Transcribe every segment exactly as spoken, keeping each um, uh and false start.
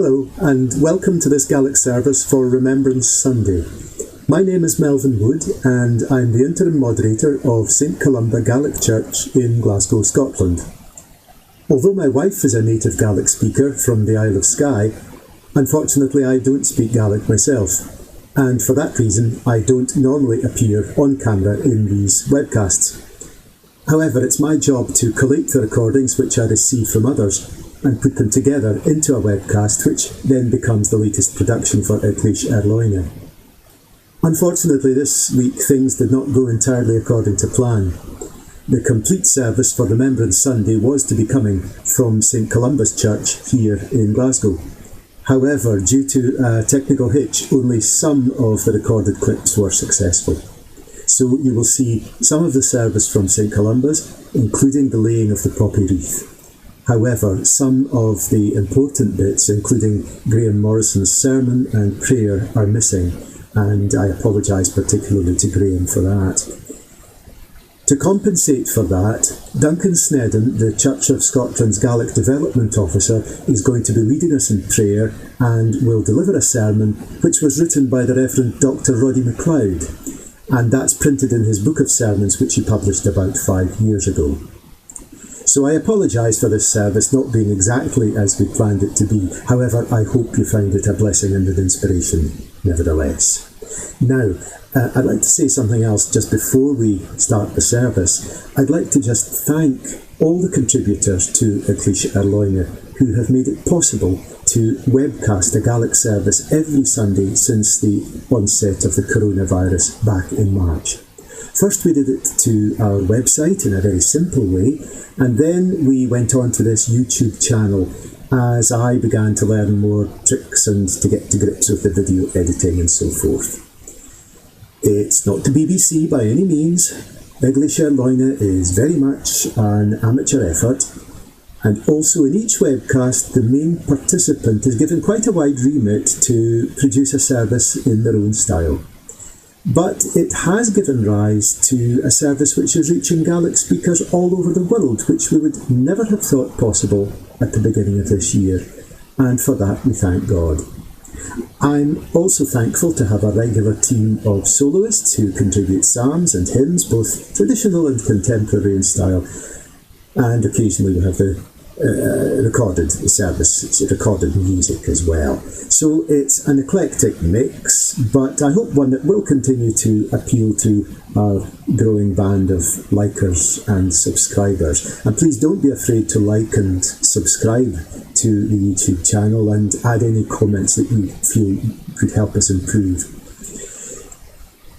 Hello, and welcome to this Gaelic service for Remembrance Sunday. My name is Melvin Wood, and I'm the interim moderator of St Columba Gaelic Church in Glasgow, Scotland. Although my wife is a native Gaelic speaker from the Isle of Skye, unfortunately I don't speak Gaelic myself, and for that reason I don't normally appear on camera in these webcasts. However, it's my job to collate the recordings which I receive from others and put them together into a webcast, which then becomes the latest production for Eaglais Sgìre Dhòmhnaill. Unfortunately, this week things did not go entirely according to plan. The complete service for Remembrance Sunday was to be coming from St Columba's Church here in Glasgow. However, due to a technical hitch, only some of the recorded clips were successful. So you will see some of the service from St Columba's, including the laying of the poppy wreath. However, some of the important bits, including Graham Morrison's sermon and prayer, are missing, and I apologise particularly to Graham for that. To compensate for that, Duncan Sneddon, the Church of Scotland's Gaelic Development Officer, is going to be leading us in prayer and will deliver a sermon which was written by the Reverend Doctor Roddy MacLeod, and that's printed in his book of sermons which he published about five years ago. So I apologise for this service not being exactly as we planned it to be. However, I hope you found it a blessing and an inspiration nevertheless. Now, uh, I'd like to say something else just before we start the service. I'd like to just thank all the contributors to Eaglais Sgìre Dhòmhnaill who have made it possible to webcast a Gaelic service every Sunday since the onset of the coronavirus back in March. First, we did it to our website in a very simple way, and then we went on to this YouTube channel as I began to learn more tricks and to get to grips with the video editing and so forth. It's not the B B C by any means. Eaglais Sgìre Dhòmhnaill is very much an amateur effort, and also in each webcast the main participant is given quite a wide remit to produce a service in their own style. But it has given rise to a service which is reaching Gaelic speakers all over the world, which we would never have thought possible at the beginning of this year, and for that we thank God. I'm also thankful to have a regular team of soloists who contribute psalms and hymns, both traditional and contemporary in style, and occasionally we have the uh, recorded service, recorded music as well. So it's an eclectic mix, but I hope one that will continue to appeal to our growing band of likers and subscribers. And please don't be afraid to like and subscribe to the YouTube channel and add any comments that you feel could help us improve.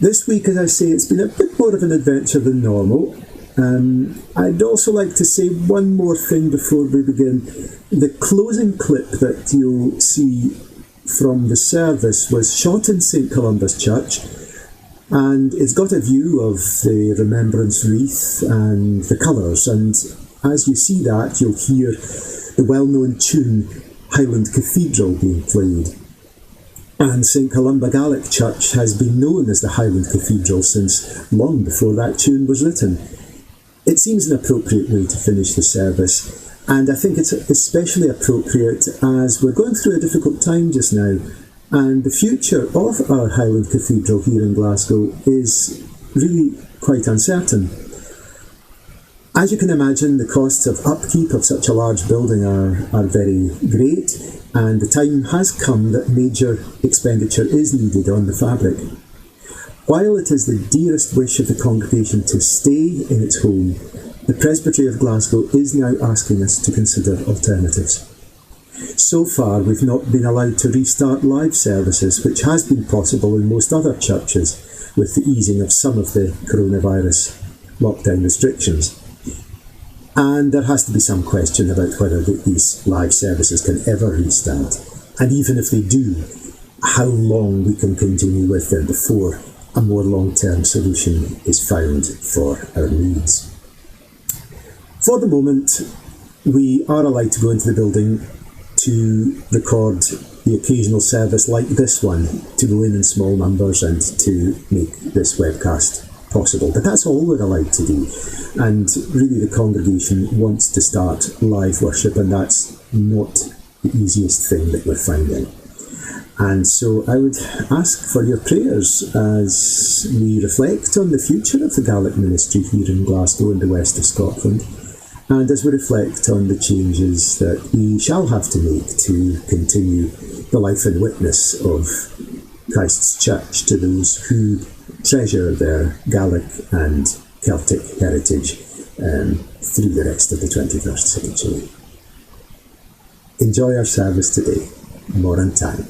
This week, as I say, it's been a bit more of an adventure than normal. Um, I'd also like to say one more thing before we begin. The closing clip that you'll see from the service was shot in St Columba's Church, and it's got a view of the remembrance wreath and the colours, and as you see that, you'll hear the well-known tune Highland Cathedral being played. And St Columba Gaelic Church has been known as the Highland Cathedral since long before that tune was written. It seems an appropriate way to finish the service, and I think it's especially appropriate as we're going through a difficult time just now, and the future of our Highland Cathedral here in Glasgow is really quite uncertain. As you can imagine, the costs of upkeep of such a large building are, are very great, and the time has come that major expenditure is needed on the fabric. While it is the dearest wish of the congregation to stay in its home, the Presbytery of Glasgow is now asking us to consider alternatives. So far, we've not been allowed to restart live services, which has been possible in most other churches with the easing of some of the coronavirus lockdown restrictions. And there has to be some question about whether th- these live services can ever restart. And even if they do, how long we can continue with them before a more long-term solution is found for our needs. For the moment, we are allowed to go into the building to record the occasional service like this one, to go in in small numbers and to make this webcast possible. But that's all we're allowed to do. And really, the congregation wants to start live worship, and that's not the easiest thing that we're finding. And so I would ask for your prayers as we reflect on the future of the Gaelic ministry here in Glasgow and the west of Scotland, and as we reflect on the changes that we shall have to make to continue the life and witness of Christ's Church to those who treasure their Gaelic and Celtic heritage, um, through the rest of the twenty-first century. Enjoy our service today. Mòran taing.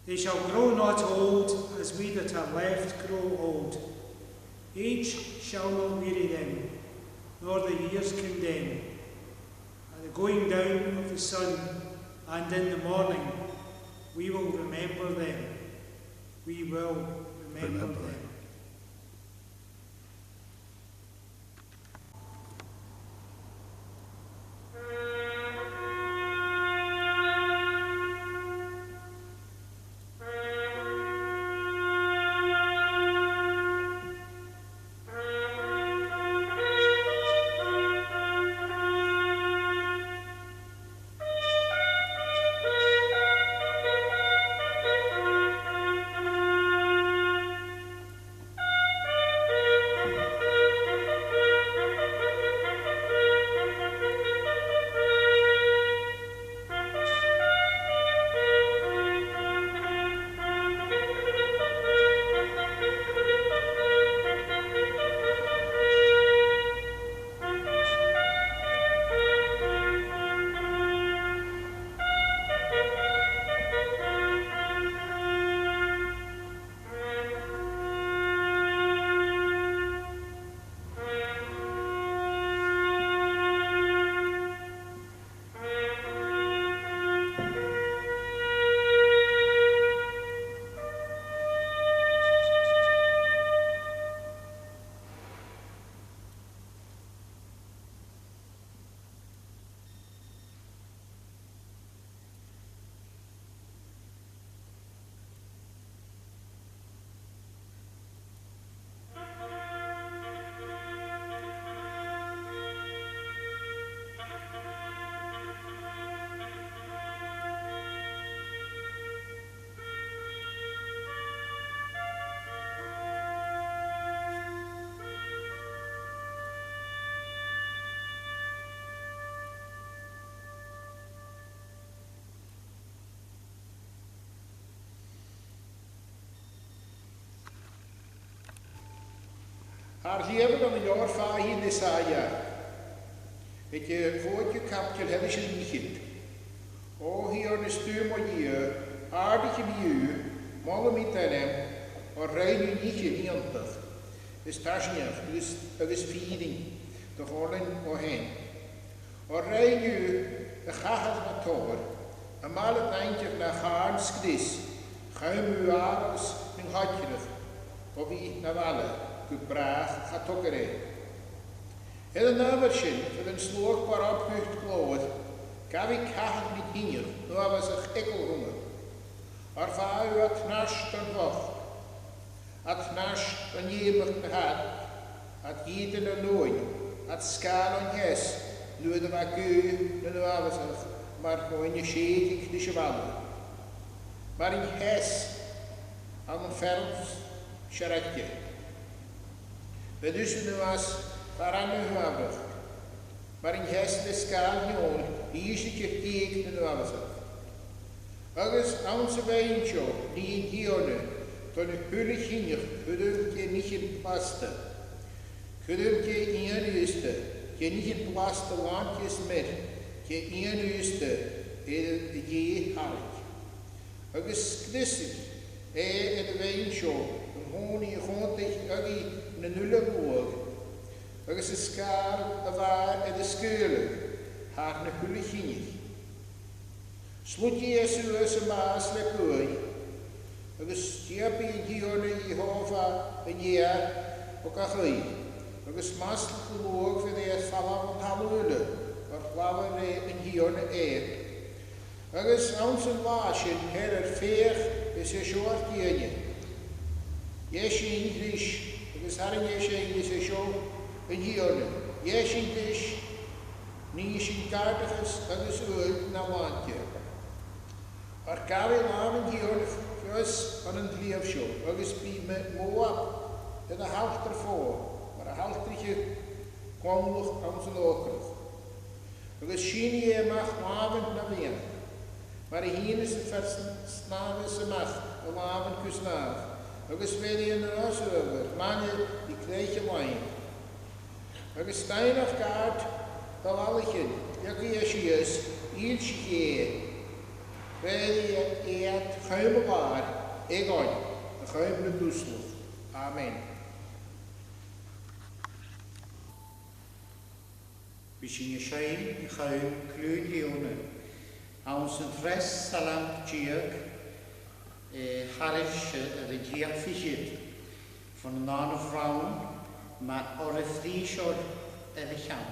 They shall grow not old as we that are left grow old. Age shall not weary them, nor the years condemn. At the going down of the sun and in the morning, we will remember them. We will remember Remember. them. Tha ar leughadh ann an leabhar fàidhidh Isaiah, aig a' chòigeamh caibideil, thairis air an fhichead. O Thighearna, is tu mo Dhia, àrdaichidh mi thu, molaidh mi d' ainm, oir rinn thu nithean iongantach, is tarraingeach agus, agus fìrinn do chomhairlean o shean. Oir rinn thu a chathair na tobhar, a' mhaile daingeann na chàrn sgrios, chùm thu àros nan coigreach o bhith na bhaile gu bràth cha togair e. Air an adhbhar sin, far an sluagh barrab dhut glòir, gabhaidh cathair nan cinneach uabhasach eagal thugainn. Oir bha thu ad neart don bhochd, ad neart don fheum aig na h-àrd, ad dhìdean an uain, ad sgàil on teas, nuair a bha gaoth nan uabhasach mar choinneamh sèideadh ris a' bhaile. Mar an teas ann am fearann seargte, bha thusa nas fheàrr na h-uamhraich, mar an teas le sgàil sheòin, dh'ìsich e deigh nan uabhasach. Agus anns a' mhòine seo, nì an Tighearna, don a h-uile cinneach cuirm de nithean blasta, cuirm de dh'ìon aosta, de nithean blasta làn de smior, de dh'ìon aosta air a dhèidh tharraing. Agus sgriosfaidh e air a' mhòine seo an-còmhnaidh a chunntadh aghaidh nan uile shluagh, agus an sgàil a bha air a sgaoileadh thar na h-uile chinneach. Slaodaichidh e suas am bàs le buaidh, agus stialpaidh an Tighearna Iehòbhah an ear o gach aoigh, agus maslach an t-sluaigh bheir e air falbh on talamh uile, oir labhair e an Tighearna e. Agus anns an là sin, their iad, feuch, is e seo ur dìonair. Dh'eisdinn ris, agus tharraing esan, is e seo an Tighearna. Dh'eisdinn ris, nì sinn gàirdeachas agus uaill na shlàinte. Oir gabhaidh làmh an Tighearna fios ann an t-sliabh seo, agus bidh Mo-, Mòab air a h-altair fodha, mar a haltraicheadh clann anns an òcrach. Agus sìnidh e a-mach làmhan na mheadhan, mar a shìneas am fear sn-, snàmhas a-mach a làmhan gu snàmh, agus bheir e an aos uabhair maille ri cleachd a' bhainne. Agus doimhneachd àrd de bhalaichean, leagfaidh e sìos, dh'fhoillsichidh e, bheir e iad chum an làir, eadhon a chum nan duslach. Amen. Bidh sinn a' seinn an cainnt Cliù Dhiona, anns an treas salm deug, eh, thairis air an t-siathamh fichead, bhon an dàrna rann, Mar oir a phrìseil air a cheann.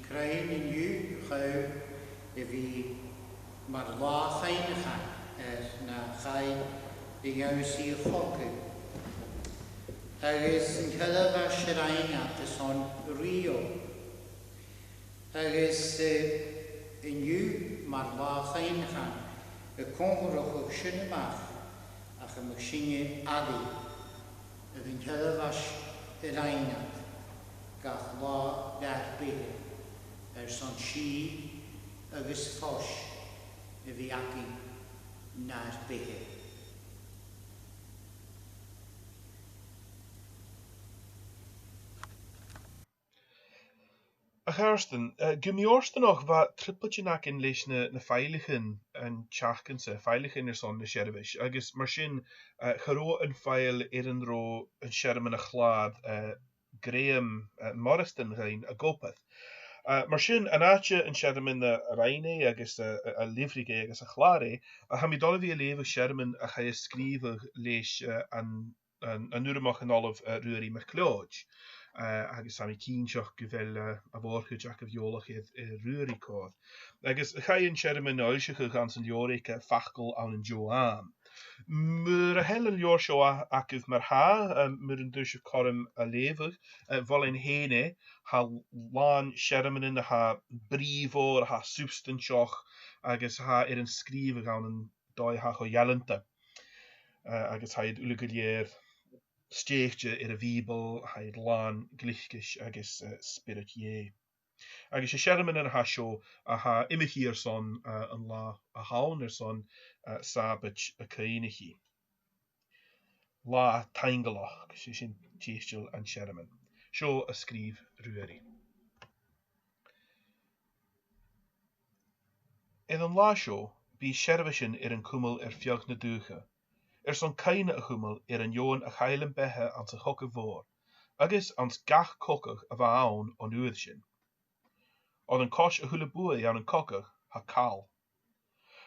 Cruinn an-diugh a' chogaidh a bhith mar là cuimhneacháin air na chaidh ri ionnsaigh a' chogaidh. Agus an ceathramh às a' Rinn iad airson Rio. Agus, eh, an-diugh mar là cuimhneacháin a' comharrachadh sin a-mach ach am biodh sinne airidh air an ceathramh às a' Rinn iad gach là bheir beatha airson sìth agus fois a bhith againn nar beatha. A Chairstìona, eh, gu mì-fhortanach bha trioblaidean againn leis na, na faidhlichean an t-seachdain sa, faidhlichean airson na seirbheis, agus mar sin, eh, cha robh am file air an robh an searmon a chlàr, eh, Graham, eh, Morrison dhuinn ag obair. Eh, mar sin, an àite an searmon a, a rinn e agus a, a, a leughadh e agus a chlàr e, a tha mi dol a bhith a' leughadh searmon a chaidh a sgrìobhadh leis, eh, an an, an Urramach, an Ollamh, eh, Ruairidh MacLeòid, eh, agus tha mi cinnteach gu bheil, eh, a' mhòr-chuid agaibh eòlach air, air Ruairidh co-dhiù. Agus chaidh an searmon a fhoillseachadh anns an leabhar aige, eh, Facal ann an Deagh Àm. Mura h-eil an leabhar seo a-, agaibh mar-thà, eh, mura h-eil sibh comasach a leughadh, eh, mholainn fhèin e, tha làn shearmonan a tha brìoghmhor, a tha substainteach, agus a tha air an sgrìobhadh ann an dòigh a tha cho ealanta. Eh, agus tha iad uile gu lèir stèidhichte air a' Bhìoball, tha iad làn gliocais agus, eh, Spiorad Dhè. Agus 's e searmonan a tha seo a tha iomchaidh airson, eh, an latha a th' ann, airson, eh, Sàbaid a' Chuimhnichidh. Latha Taingealachd, 's e sin tiotal an t-searmoin. Seo a sgrìobh Ruairidh. Air an latha seo, bidh seirbheisean air an cumail air feadh na dùthcha, airson cuimhne a chumail air an fheadhainn a chaill am beatha anns a' Chogadh Mhòr, agus anns gach cogadh a bha ann on uair sin. Oir an cois a h-uile buaidh ann an cogadh, tha call.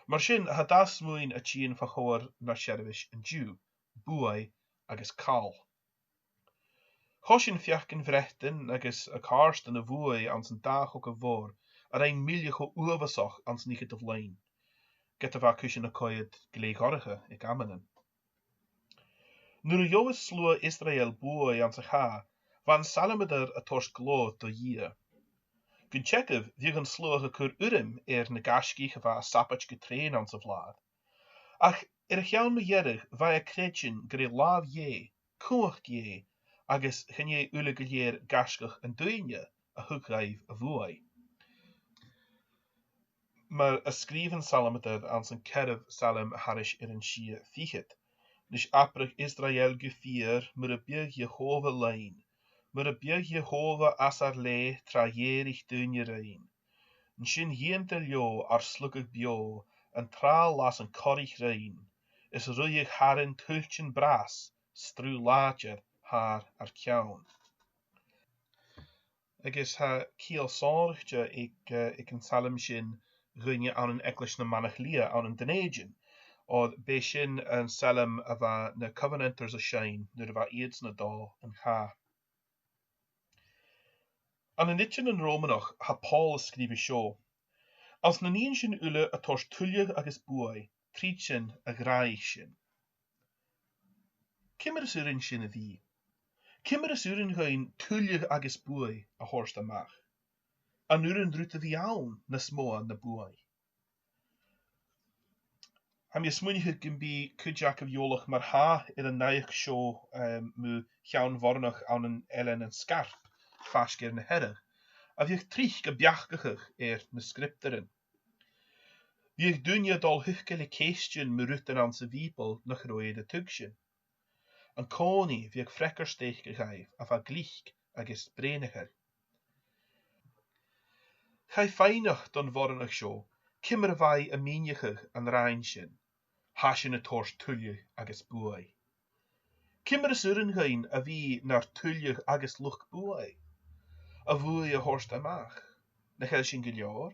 Mar sin, tha dà smuain a' tighinn fa chomhair nar seirbheis an-diugh, buaidh agus call. Choisinn feachdan Bhreatainn agus a' chàirdean a bhuaidh anns an dà Chogadh Mhòr a rinn milleadh cho uabhasach anns an fhicheadamh linn, ged a bha cùisean a' coimhead glè dhorcha aig amannan. Nuair a gheibheadh sluagh Israeil buaidh anns a' chath, bha an Salmadair a' toirt glòir do Dhia. Gun teagamh, bhiodh an sluagh a' cur urram air na gaisgich a bha a' sabaid gu treun anns a' bhlàr. Ach air a' cheann mu dheireadh, bha e a' creidsinn gur e làmh Dhè, cumhachd Dhè, agus chan e uile gu lèir gaisgeach an duine a thug dhaibh a' bhuaidh. Mar a sgrìobh an Salmadair anns an ceathramh Salm thairis air an sia fichead: Nis abraich Israel gu fìor, mura biodh Iehòbhah leinn, mura biodh Iehòbhah às ar leth, tràth dh'èirich duine rinn. An sin dhèantar leotha ar slugadh beò, an tràth las an corraich rinn, is ruitheadh tharainn tuiltean bras, sruth làidir thar ar ceann. Agus tha ciall sònraichte aig, eh, aig an t-salm sin dhuinne ann an Eaglais nam Manach Liath ann an Dùn Èideann, oir b' e sin an salm a bha na Covenanters a' seinn nuair a bha iadsan a' dol an cath. Ann an Itealan Ròmanach tha Pòl a' sgrìobhadh seo: Anns na nithean sin uile a' toirt tuilleadh agus buaidh, tríd sin a ghràdhaich sinn. Ciamar as urrainn sin a bhith? Ciamar as urrainn dhuinn tuilleadh agus buaidh a thoirt a-mach? An urrainn rud a bhith ann nas motha na buaidh? Tha mi a' smaoineachadh gum bi cuid agaibh eòlach mar-thà air an naidheachd seo, em, mu cheann bhoireannach ann an Eilean an Sgarp, faisg air na Hearadh, a bhiodh tric a' beachdachadh air na sgriobtairean. Bhiodh daoine a' dol thuca le ceistean mu rudan anns a' Bhìoball nach robh iad a' tuigsinn. An-còmhnaidh bhiodh freagairt aca dhaibh a bha glic agus brèaghail. Chaidh faighneachd don bhoireannach seo ciamar a bha e a' mìneachadh an ràin sin, tha sin a' toirt tuilleadh agus buaidh. Ciamar as urrainn dhuinn a bhith nar tuilleadh agus luchd-buaidh? A' bhuaidh a thoirt a-mach, nach eil sin gu leòr?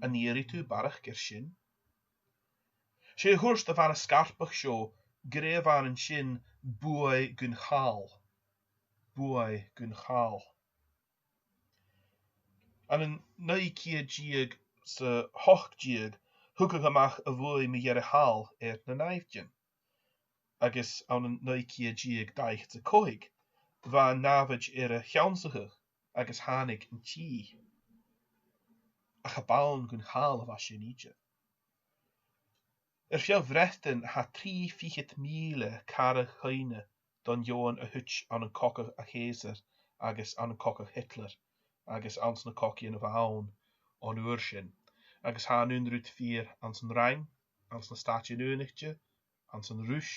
An iarraidh tu barrachd air sin? 'S e a thuirt a' bhana sgarpach seo gur e a bh' ann an sin buaidh gun chall. Buaidh gun chall. Ann an naoi ceud deug 's a h-ochd deug, thugadh a-mach a' bhuaidh mu dheireadh thall air na nàimhdean, agus ann an naoi ceud deug dà fhichead 's a còig, bha an nàmhaid air a cheannsachadh agus thàinig an tì. Ach cha b' ann gun chàil a bha sin idir. Air feadh Bhreatainn, tha trì fichead mìle carragh-chuimhne don fheadhainn a thuit ann an cogadh a' Chèsair agus ann an cogadh Hitler agus anns na cogaidhean a bh' ann on uair sin, agus tha an aon rud fìor anns an Fhraing, anns na Stàitean Aonaichte, anns an Ruis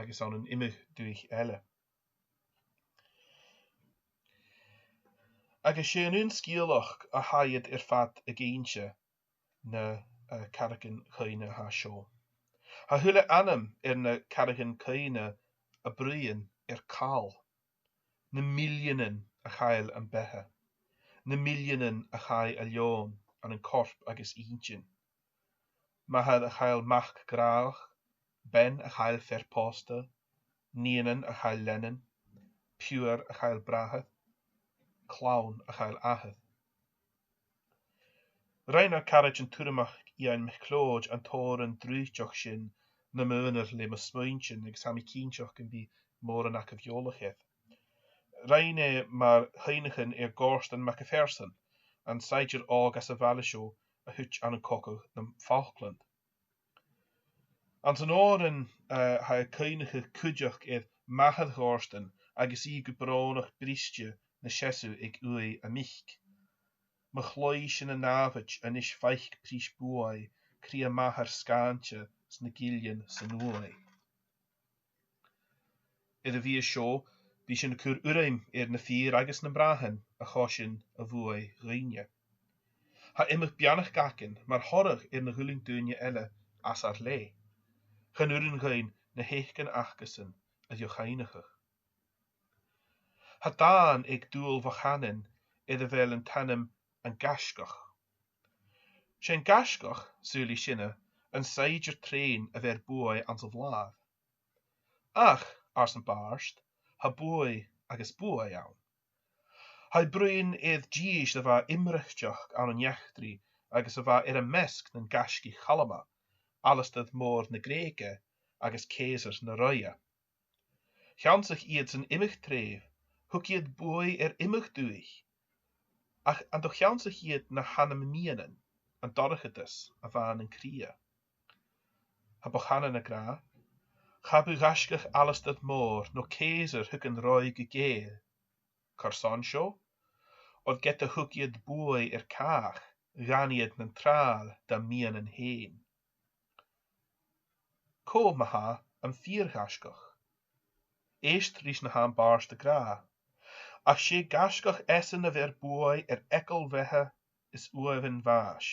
agus ann an iomadh dùthaich eile. Agus 's e an aon sgeulachd a tha iad air fad ag innse, na, eh, carraghan-cuimhne a tha seo. Tha a h-uile ainm air na carraghan-cuimhne a' bruidhinn air call. Na milleanan a chaill am beatha. Na milleanan a chaidh a leòn ann an corp agus inntinn. Màthair a chaill mac-gràdhach, bean a chaill fear-pòsta, nigheanan a chaill leannan, piuthar a chaill bràthair, clann a chaill athair. Rinn ar caraid an t-Urramach Iain MacLeòid an t-òran draoidheach sin nam aonar le mo smuaintean, agus tha mi cinnteach gum bi mòran agaibh eòlach air. Rinn e mar chuimhneachan air Gòrdan Mac a' Phearsain, an saighdear òg às a' bhaile seo a thuit ann an cogadh nam Falkland. Anns an òran, eh, tha e a' cuimhneachadh cuideachd air màthair Ghòrdain agus i gu brònach briste na seasamh aig uaigh a mic. Mo chloinn 's na nàmhaid a-nis faic prìs buaidh, cridhe màthair sgàinte 's na gillean san uaigh. Air a' bhiadh seo, bidh sinn a' cur urraim air na fir agus na mnathan a choisinn a' bhuaidh dhuinne. Tha iomadh beannachd againn mar thoradh air na dh'fhuiling daoine eile às ar leth. Chan urrainn dhuinn na h-èicean acasan a dheoch-fhaighneachadh. Tha dàn aig Dùghall MacAnnain air a bheil an t-ainm An Gaisgeach. 'S e an gaisgeach, saoilidh sinne, an saighdear treun a bheir buaidh anns a' bhlàr. Ach, ars am bàrd, tha buaidh agus buaidh ann. Tha e a' bruidhinn air dithis a bha iomraideach ann an eachdraidh agus a bha air am measg nan gaisgich Chalma, Alasdair Mòr na Grèige agus Cèsar na Roimhe. Cheannaich iadsan iomadh treubh, thug iad buaidh air iomadh dùthaich, ach an do cheannaich iad na h-ainm-meadhanan, an dorchadas a bha nan cridhe? Tha Bochanan ag ràdh, cha bu ghaisgeach Alasdair Mòr no Cèsar thug an roimhe gu gèile. Carson seo? Oir ged a thug iad buaidh air càch, dh'fhan iad nan tràill dam meadhanan fhèin. Cò ma-thà am fìor ghaisgeach? Èist ris na tha am bàrd ag ràdh. Ach 's e gaisgeach esan a bheir buaidh air eagal bheatha is uamhan bhàis.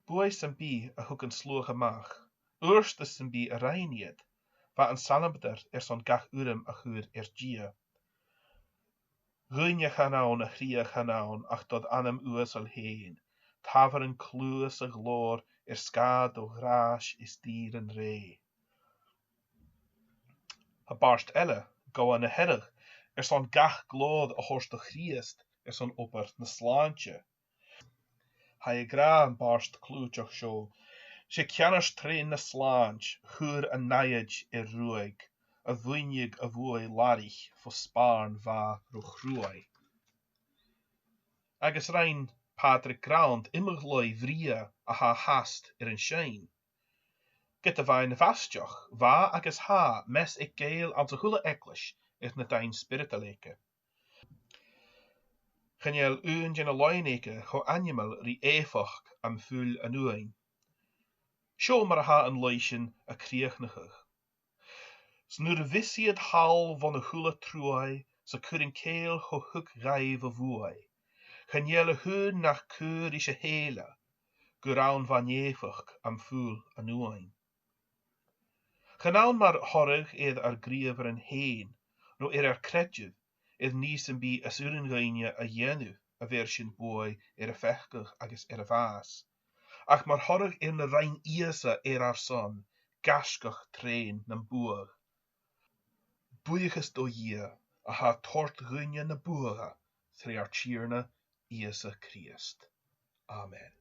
Buaidh sam bith a thug an sluagh a-mach, adhartas sam bith a rinn iad, bha an salmadair airson gach urram a chur air Dia. Dhuine chan ann, a chridhe chan ann, ach dod ainm uasal fhèin, tabhair an cluas a ghlòir air sgàth do ghràis is d' fhìrean rèidh. Tha bàrd eile, Gobha na Hearadh, airson gach glòir a thoirt do Chrìosd airson obair na slàinte. Tha e ag ràdh, am bàrd cliùiteach seo, 's e ceannard treun na slàint, chuir an nàimhdeas air ruaig, a bhuineadh a' bhuaidh làraich fo spàirn mhath ro chruaidh. Agus rinn Pàdraig Grant iomadh laoidh bhrèagha a tha fhathast air an seinn. Ged a bha e na bhaisteach, bha agus tha meas aig Gàidheil anns a h-uile eaglais air na dàin spioradail aige. Chan eil aon de na laoidhean aige cho ainmeil ri èifeachd am fuil an uain. Seo mar a tha an laoidh sin a' crìochnachadh. 'S nuair a bhios iad thall bhon a h-uile truaigh, 's a' cur an cèill cho thug dhaibh a' bhuaidh, chan eil a h-aon nach cuir ris a chèile, gur ann bha an èifeachd am fuil an uain. Chan ann mar thoradh air ar ghnìomharan fhèin, no air ar creideamh, air nì sam bith as urrainn dhuinne a dhèanamh a bheir sinn buaidh air a' pheacadh agus air a' bhàs, ach mar thoradh air na rinn Ìosa air ar son, gaisgeach treun nam buadh. Buidheachas do Dhia a tha a' toirt dhuinne na buadh, tro ar Tighearna Ìosa Crìosd. Amen.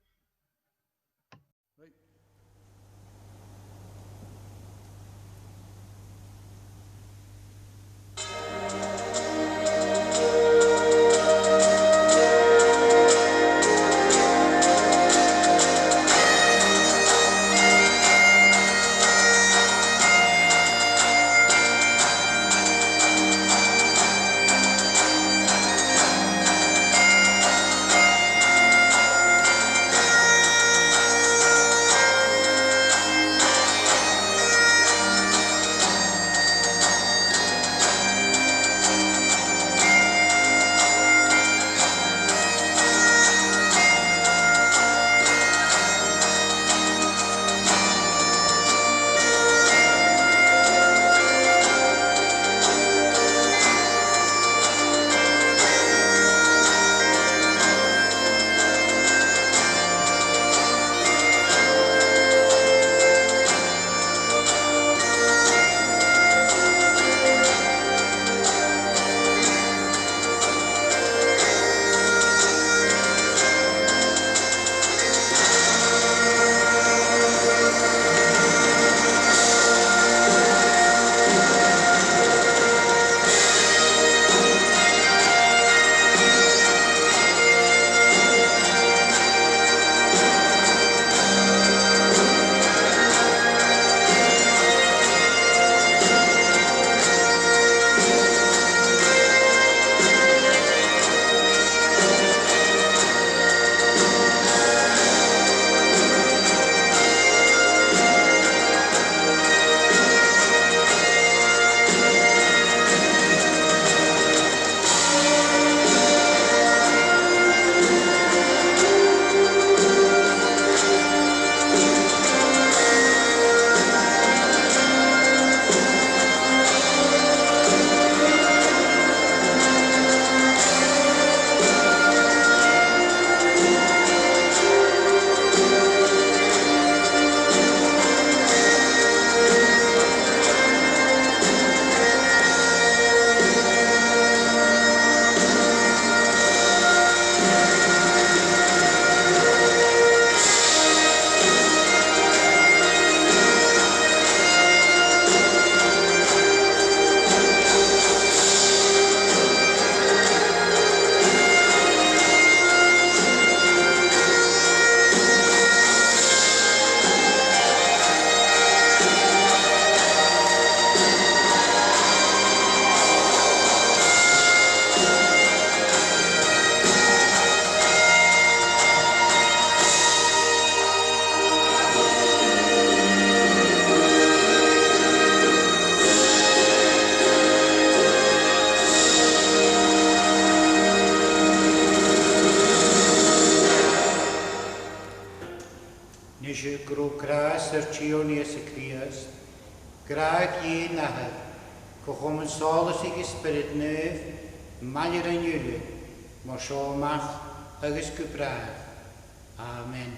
Nise gun robh gràs ar Tighearna Ìosa Crìosd, gràdh Dhè an Athar, co-chomann sòlasach an Spioraid Naoimh, maille rinn uile, bho seo a-mach agus gu bràth. Amen.